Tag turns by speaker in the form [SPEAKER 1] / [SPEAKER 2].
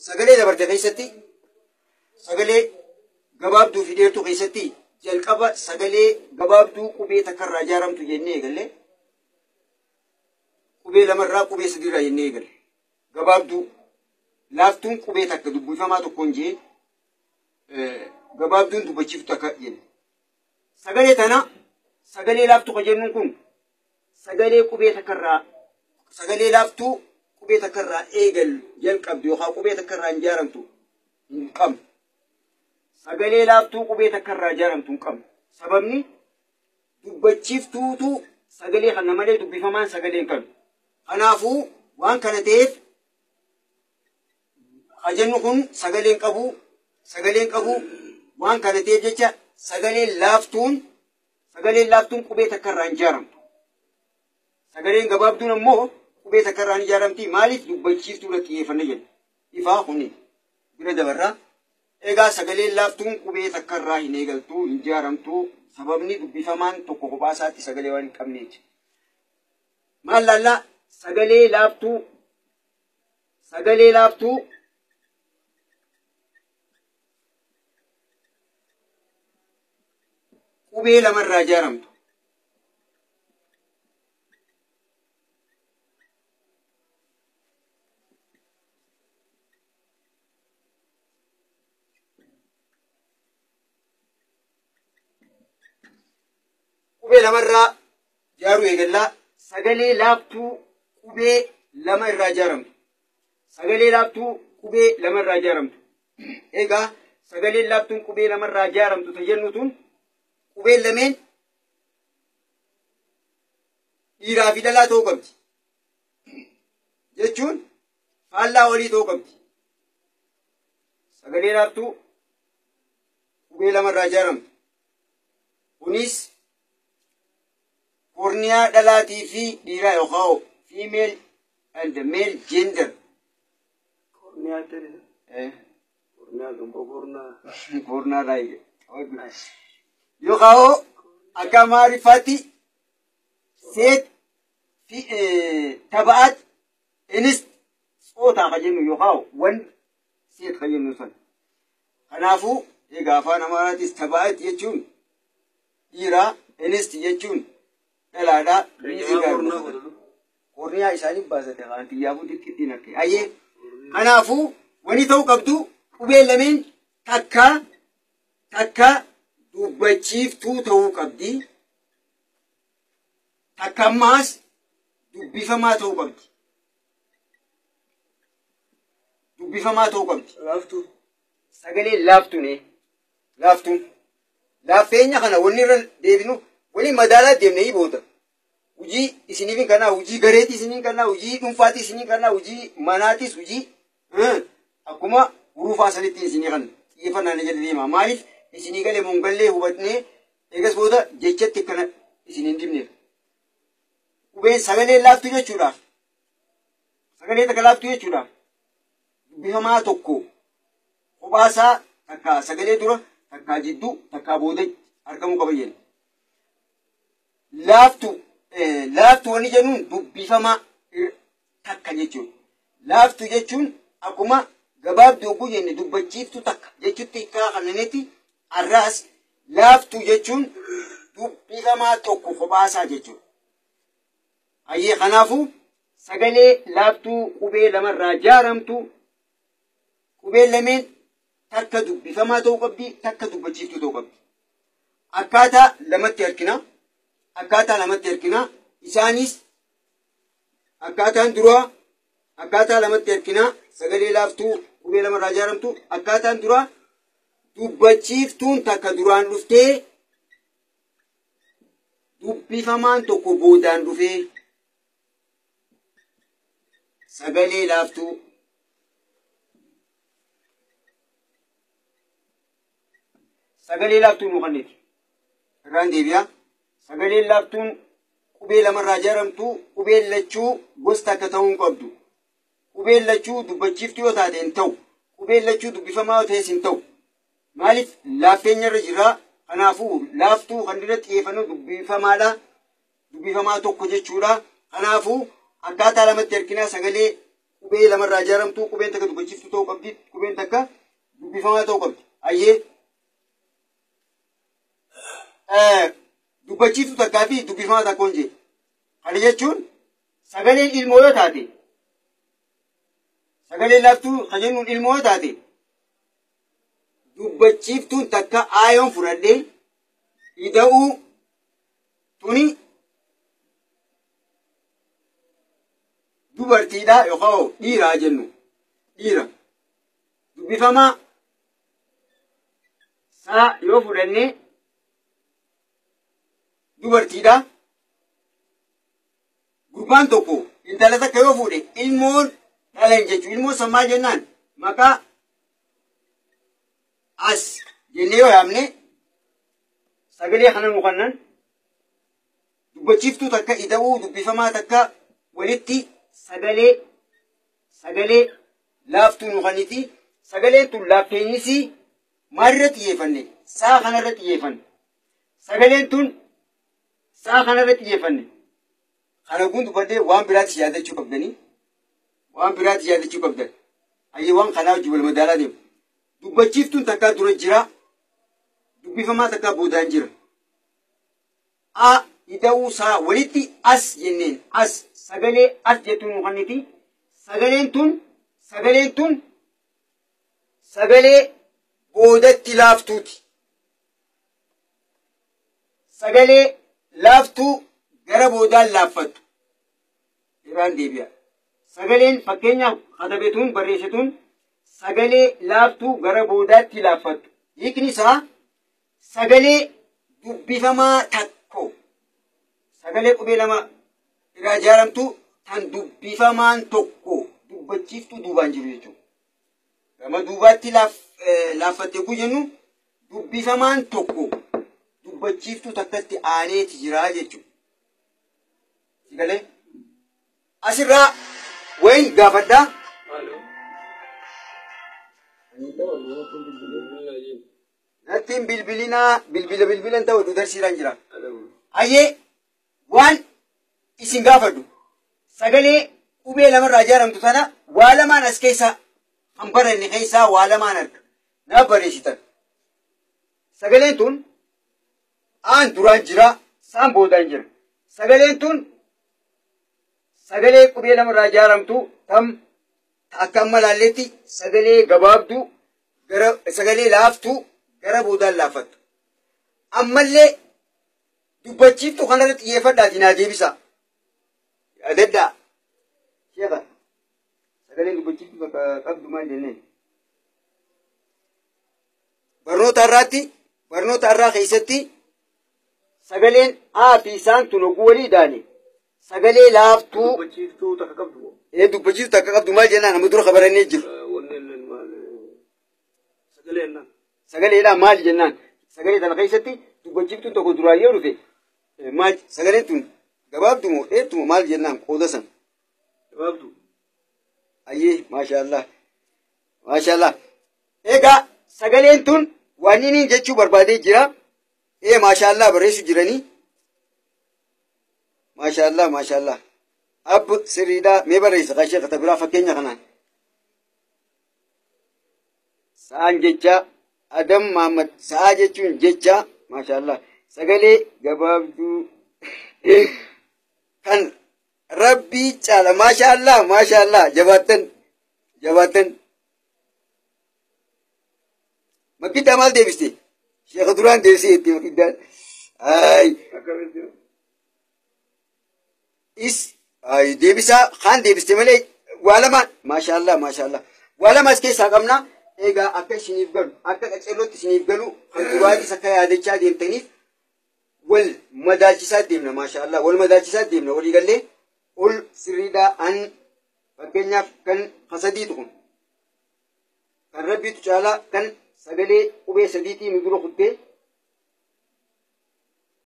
[SPEAKER 1] Sagalee dabarte keessatti sagalee gabaabduu fi dheertuu keessatti jalqaba sagalee gabaabduu qubee takkarraa ijaaramtu jennee eegalle. Qubee lamarraa qubee sadiirraa jennee eegalle. Gabaabduu laaftuun qubee takka dubbifamaa tokkoon jee gabaabduun dubbachiiftu takka jenne. Sagalee tana sagalee laaftuu ka jennuun kun sagalee qubee takkarraa sagalee laaftuu qubee takkarraa eegal jalqabdu yookaan qubee takkarraa hin ijaaramtu hin qabnu. Sagalee laaftuu qubee takkarraa ijaaramtu hin qabnu. Sababni dubbachiiftuutu sagalee kana malee dubbifamaan sagalee hin qabnu. Kanaafuu waan kana ta'eef ka jennu kun sagalee hin qabu sagalee hin qabu waan kana ta'eef jecha sagaleen laaftuun qubee takkarraa hin ijaaramtu. Sagaleen gabaabduun ammoo qubee takkarraa hin ijaaramti. Maaliif dubbachiiftuu irratti xiyyeeffanna jenna. Ifaa kuni bira dabarraa. Egaa sagaleen laaftuun qubee takkarraa hin eegaltu hin ijaaramtu. Sababni dubbifamaan tokko kophaa isaatti sagalee waan hin qabne jecha. Maal laallaa sagalee laaftuu qubee lamarraa ijaaramtu. Qubee lamarraa ijaaruu eegallaa. Sagalee laaftuu qubee lama irraa ijaaramtu. Sagalee laaftuu qubee lama irraa ijaaramtu. Egaa sagaleen laaftuun qubee lamarraa ijaaramtu ta jennu tun qubeen lameen dhiiraa fi dhalaa ta'uu qabdi. Jechuun faallaa walii ta'uu qabdi. Sagalee laaftuu qubee lamarraa ijaaramtu. Kunis korniyaa dhalaatii fi dhiiraa yookaan female and male gender.
[SPEAKER 2] Korniyaa ta'e. Korniyaa gamboo kornaa.
[SPEAKER 1] Kornaa raayye. Yookaan akka Amaariffaatti seet fi tabaat innis tsootaa ka jennu yookaan wand seet ka jennu san. Kanaafuu egaa afaan Amaaraatis tabaat jechuun dhiiraa innis jechuun dhalaadhaa. Korniyaa isaanii baasate kan xiyyaafuu dirqittiin akka. Ayyee kanaafuu wani ta'uu qabdu qubeen lameen takka takka dubbachiiftuu ta'uu qabdi. Takka ammaas dubbifamaa ta'uu qabdi. Dubbifamaa ta'uu qabdi.
[SPEAKER 2] Laaftuu.
[SPEAKER 1] Sagalee laaftuun laaftuun. Laaffeenya kana wanni irra deebinu waliin madaalaa deemnee booda. Hojii isiniif kanaa, hojii gareetii isiniif kanaa, hojii dhuunfaatii isiniif kanaa, hojii manaatis hojii akkuma huruufaa sanitti isinii kana xiyyeeffannaan jala deema. Maaliif isinii galee mongallee hubatnee eegas booda jechatti kana isin hin dibneef. Qubeen sagalee laaftuu jechuudhaaf sagalee takka laaftuu jechuudhaaf dubbifamaa tokko kophaasaa takka sagalee dura takka jidduu takka booda argamuu qaba jenna. Laaftuu laaftuu wanni jennuun dubbifamaa takka jechuudha. Laaftuu jechuun akkuma gabaabduu oguu jenne dubbachiiftuu takka jechuutti hiikaa kanneeti arraas laaftuu jechuun dubbifamaa tokko kophaasaa jechuudha. Ayyee kanaafuu sagalee laaftuu qubee lamarraa ijaaramtu qubeen lameen takka dubbifamaa ta'uu qabdi takka dubbachiiftuu ta'uu qabdi. Akkaataa lamatti harkina. Akkaataa lamatti harkina. Isaanis akkaataan duraa akkaataa lamatti harkina. Sagalee laaftuu qubee lamarraa ijaaramtu akkaataan duraa dubbachiiftuun takka duraan dhuftee dubbifamaan tokko boodaan dhufee sagalee laaftuu sagalee laaftuu nu kenneeti. Irraan deebi'a. Sagaleen laaftuun qubee lamarraa ijaaramtu qubeen lachuu gosa takka ta'uu hin qabdu. Qubeen lachuu dubbachiiftuu yoo taate hin ta'u. Qubeen lachuu dubbifamaa yoo ta'es hin ta'u. Maaliif laaffeenya irra jira. Kanaafuu laaftuu kan irratti xiyyeeffannu dubbifamaadha. Dubbifamaa tokko jechuudha. Kanaafuu akkaataa lamatti harkinaa sagalee Qubee lamarraa ijaaramtu, qubeen takka dubbachiiftuu ta'uu qabdi, qubeen takka dubbifamaa ta'uu qabdi. Ayyee dubbachiiftuu takkaa fi dubbifamaa takka hin jee. Kana jechuun sagaleen ilmoo yoo taate, sagaleen laaftuu kan jennuun ilmoo yoo taate, dubbachiiftuun takka aayoon fudhadhee ida'uu tuni dubartiidha yookaan dhiiraa jennu, dhiira. Dubbifamaa saa yoo fudhannee dubartiidha. Gurbaan tokko intala takka yoo fuudhe ilmoon dhalan jechuudha. Ilmoon san maal jennaan? Maqaa as jennee yoo yaamne sagalee kana nu kannan dubbachiiftuu takka ida'uu dubbifamaa takka walitti sagalee laaftuu nu kanniti. Sagaleen tun laaffeenyisii maalirra xiyyeeffanne? Saa kanarra xiyyeeffanne. Sagaleen tun saa kanarra xiyyeeffanne. Kana kun dubbadhee waan biraatti yaadachuu qabdanii, waan biraatti yaadachuu qabdan. Ayyee waan kanaa wajjin wal madaalaa deemu. Dubbachiiftuun takkaa dura jira, dubbifamaa takkaa boodaan jira. A ida'uu saa walitti as jenneen, as sagalee as jettuun nu kanniti. Sagaleen tun sagalee boodatti laaftuuti. Sagalee laaftuu gara boodaan laaffattu. Irraan deebi'a. Sagaleen fakkeenyaaf katabetuun barreessituun sagalee laaftuu gara boodaatti laaffattu. Hiikni isaa sagalee dubbifamaa takko, sagalee qubee lama irraa ijaaramtu tan dubbifamaan tokko dubbachiiftuu duubaan jiru jechuudha. Gama duubaatti laaffatte kun jennu dubbifamaan tokko dubbachiiftuu takkatti aaneeti jira jechuudha. Sagalee asirraa wayin gaafadhaa. Nattiin bilbilinaa, bilbila bilbilan ta'u darsiiraan jira. Ayyee waan isin gaafadhu, sagalee qubee lamarraa ijaaramtu tana waa lamaan as keessa kan baranne keessaa waa lamaan arga. Naaf barreessitan. Sagaleen tun aan duraan jira, saan boodaan jira. Sagaleen tun sagalee qubee lamarraa ijaaramtu tam akka amma laalletti sagalee gabaabduu gara sagalee laaftuu gara boodaan laaffattu. Ammallee dubbachiiftu kanarra xiyyeeffadhaati naa deebisa. Yaadadhaa. Sheekha, sagaleen dubbachiiftu bakka qabdu maal jenneen? Barnoota irraatti, barnoota irraa keessatti sagaleen A fi isaan tun oguu walii daane sagalee laaftuu
[SPEAKER 2] Dubbachiiftuu takka qabdu.
[SPEAKER 1] Ee, dubbachiiftu takka qabdu maal jennaan? Amma dura kabarannee jiru.
[SPEAKER 2] Wanni illee maal sagaleen naan.
[SPEAKER 1] Sagaleedhaan maal jennaan? Sagalee tana keessatti dubbachiiftuun tokko duraan yoo dhufe maal, sagaleen tun gabaabdu moo dheertu moo maal jennaan qooda san?
[SPEAKER 2] Gabaabduu.
[SPEAKER 1] Ayyee, maashaallah, maashaallah. Egaa sagaleen tun waan inni jechuu barbaadee jira. Ee, maashaallah, barreessu jiranii. Maashaallah, maashaallah. Ab sirriidhaa mee barreessa qashee kata biraa fakkeenya kanaan. Sa'aan jecha Adam Muhammad, sa'a jechuun jecha, maashaallah, sagalee gabaabduu kan rabbii caala, maashaallah, maashaallah, jabaattan jabaattan. Makiddaa maal deebiste? Sheekha duraan deebisee itti makiddaan. Ay
[SPEAKER 2] Akkamitti?
[SPEAKER 1] Is ay deebisaa kaan deebiste malee waa lamaan, maashaallah, maashaallah, waa lama as keessaa qabna. Egaa akka isiniif galu, akka qacelootti isiniif galu, kan duraatis akka yaadachaa deemtaniif wal madaalchisaa deemna, maashaallah, wal madaalchisaa deemna walii gallee ol sirriidhaa. An fakkeenyaaf kan kasadiitu kun kan rabbiitu caalaa kan sagalee qubee sadiitii nu dura kuttee